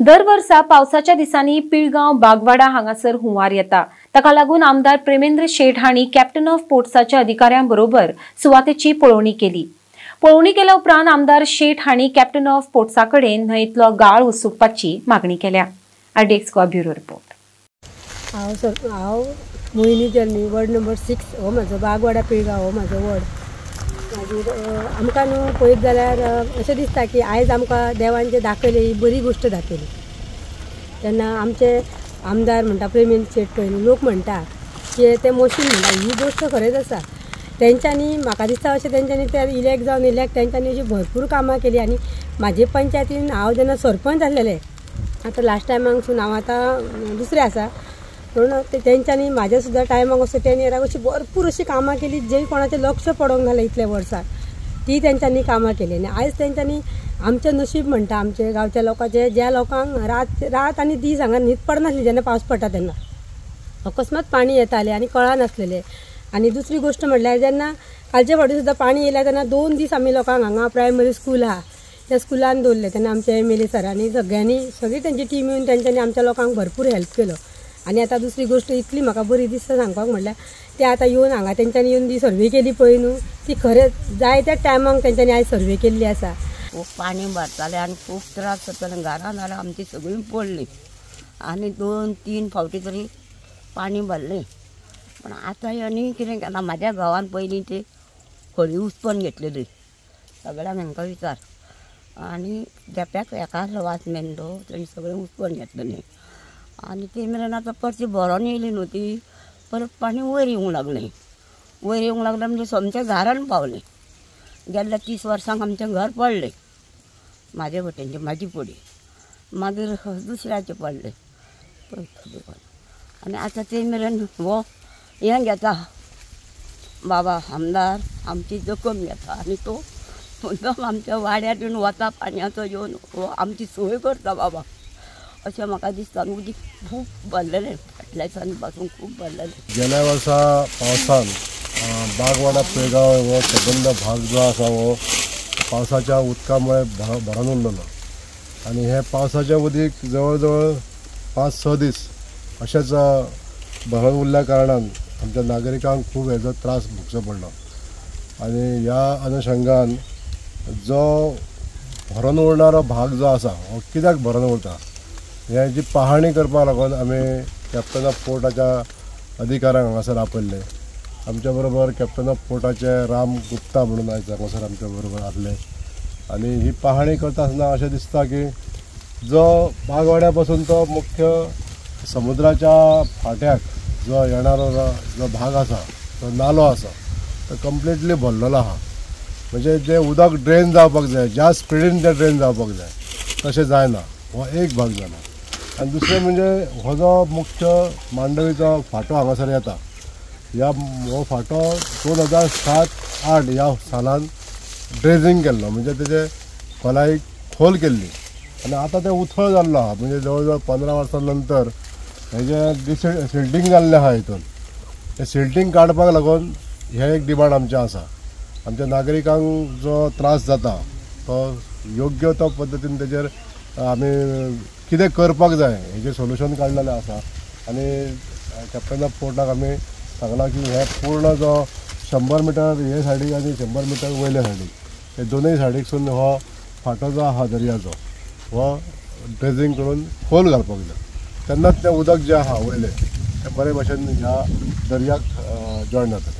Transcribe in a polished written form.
दर वर्सा पावसाच्या दिसांनी पिळगांव बागवाडा हांगासर हुंवार येता. ताका लागून आमदार प्रेमेंद्र शेट हांणी कॅप्टन ऑफ पोर्ट्साच्या अधिकाऱ्यांबरोबर सुवातेची पळोवणी केली. पळोवणी केल्या उपरांत आमदार शेट हांणी कॅप्टन ऑफ पोर्ट्सा कडेन न्हंयेंतलो गाळ उसुपाची मागणी केल्या. RDX Goa bureau report. हांव मोहिनी जल्मी, वॉर्ड नंबर 6 हो म्हजो बागवाडा पिळगांव हो म्हजो वॉर्ड. मागीर आमकां न्हू पळयत जाल्यार अशें दिसता की आयज आमकां देवान जें दाखयलें ही बरी गोश्ट दाखयली. तेन्ना आमचे आमदार म्हणटा प्रेमेंद्र शेट पळय न्हू, लोक म्हणटा की ते मशीन म्हणटा, ही गोश्ट खरेंच आसा. तेंच्यांनी म्हाका दिसता अशें तेंच्यांनी ते इलेक्ट जावन इलेक्ट तेंच्यांनी अशी भरपूर कामां केली. आनी म्हाजे पंचायतीन हांव जेन्ना सरपंच आसलेलें, आतां लास्ट टायमाक सून हांव आतां दुसरें आसा, पूण तेंच्यांनी म्हाज्या सुद्दां टायमाक असो 10 इयराक अशी भरपूर अशी कामां केली जे कोणाचें लक्ष पडोंक नासलें इतल्या वर्सां, ती तेंच्यांनी कामां केली. आनी आयज तेंच्यांनी आमचें नशीब म्हणटा आमचे गांवच्या लोकांचें, ज्या लोकांक रात रात आनी दीस हांगा न्हीद पडनासली जेन्ना पावस पडटा तेन्ना अकस्मात पाणी येतालें आनी कळनासलेलें. आनी दुसरी गोश्ट म्हणल्यार जेन्ना कालचे फावटी सुद्दां पाणी येयलें तेन्ना 2 दीस आमी लोकांक हांगा प्रायमरी स्कूल आहा त्या स्कुलान दवरलें. तेन्ना आमचे MLA सरांनी सगळ्यांनी सगळी तेंची टीम येवन तेंच्यांनी आमच्या लोकांक भरपूर हेल्प केलो. आनी आतां दुसरी गोश्ट इतली म्हाका बरी दिसता सांगपाक म्हणल्यार ते आतां येवन हांगा तेंच्यांनी येवन ती सर्वे केली पळय न्हू, ती खरेंच जाय त्या टायमाक तेंच्यांनी आयज सर्वे केल्ली आसा. खूब पाणी भरतालें आनी खूब त्रास जाताले. घरां जाल्यार आमची सगळीं पडलीं आनी 2-3 फावटी तरी पाणी भरलें. पूण आतां आनी कितें केलां, म्हाज्या घोवान पयलीं ती खळी उसपन घेतलेली सगळ्यांक हांकां विचार, आनी धेंप्याक एका आसलो वाचमॅन तो, तेणी सगळें उसपन घेतलेलें. आनी ते मेरेन आतां परती भरोन येयली न्हू ती, परत पाणी वयर येवंक लागलें. वयर येवंक लागलें म्हणजे सोमचें घरान पावलें. गेल्ल्या 30 वर्सांक आमचें घर पडलें, म्हाजे वटेनचें म्हाजी पडी, मागीर दुसऱ्याचें पडलें. आनी आतां ते मेरेन हो हें घेता बाबा आमदार आमची जखम घेता आनी तो मुद्दम आमच्या वाड्यार येवन वता पाणयाचो येवन हो आमची सोय करता बाबा अशें म्हाका दिसता. आनी उदीक खूब भरलेलें फाटल्या दिसांनी पासून खूब भरलेलें. गेल्या वर्सा पावसान बागवाडा पिळगांव हो सबंद भाग जो आसा हो पावसाच्या उदका मुळे भरून उरलेलो आनी हे पावसाचें उदीक जवळ जवळ 5-6 दीस अशेंच भरून उरल्या कारणान आमच्या नागरिकांक खूब हेजो त्रास भोगचो पडलो. आनी ह्या अनुशंगान जो भरून उरणारो भाग जो आसा हो कित्याक भरून उरता हेजी पाहणी करपाक लागून आमी कॅप्टन ऑफ पोर्टाच्या अधिकाऱ्यांक हांगासर आपयल्ले. आमच्या बरोबर कॅप्टन ऑफ पोर्टाचे राम गुप्ता म्हणून आयज हांगासर आमच्या बरोबर आसले. आनी ही पाहणी करता आसतना अशें दिसता की जो बागवाड्या पासून तो मुख्य समुद्राच्या फांट्याक जो येणारो जो भाग आसा तो नालो आसा तो कंप्लिटली भरलेलो आहा. म्हणजे जें उदक ड्रेन जावपाक जाय, ज्या स्पिडीन तें ड्रेन जावपाक जाय तशें जायना, हो एक भाग जाला. आनी दुसरें म्हणजे हो जो मुख्य मांडवीचो फांटो हांगासर येता, ह्या हो फांटो 2007-8 ह्या सालान ड्रेजींग केल्लो, म्हणजे तेजे खोलाय खोल केल्ली आनी आतां तें उथळ जाल्लो आहा. म्हणजे जवळ जवळ 15 वर्सां नंतर हेजें सिल्टींग जाल्लें आहा. हितून तें सिल्टींग काडपाक लागून हें एक डिमांड आमचें आसा. आमच्या नागरिकांक जो त्रास जाता तो योग्य तो पद्दतीन तेजेर आमी कितें करपाक जाय हेजें सोल्युशन काडलेलें आसा. आनी कॅप्टन ऑफ पोर्टाक आमी सांगलां की हे पूर्ण जो 100 मिटर हे सायडीक आनी 100 मिटर वयल्या सायडीक हे दोनूय सायडीकसून हो फांटो जो आहा दर्याचो हो ड्रेजींग करून खोल घालपाक जाय, तेन्नाच तें उदक जें आहा वयलें तें बरे भशेन ह्या दर्याक जॉयन जातलें.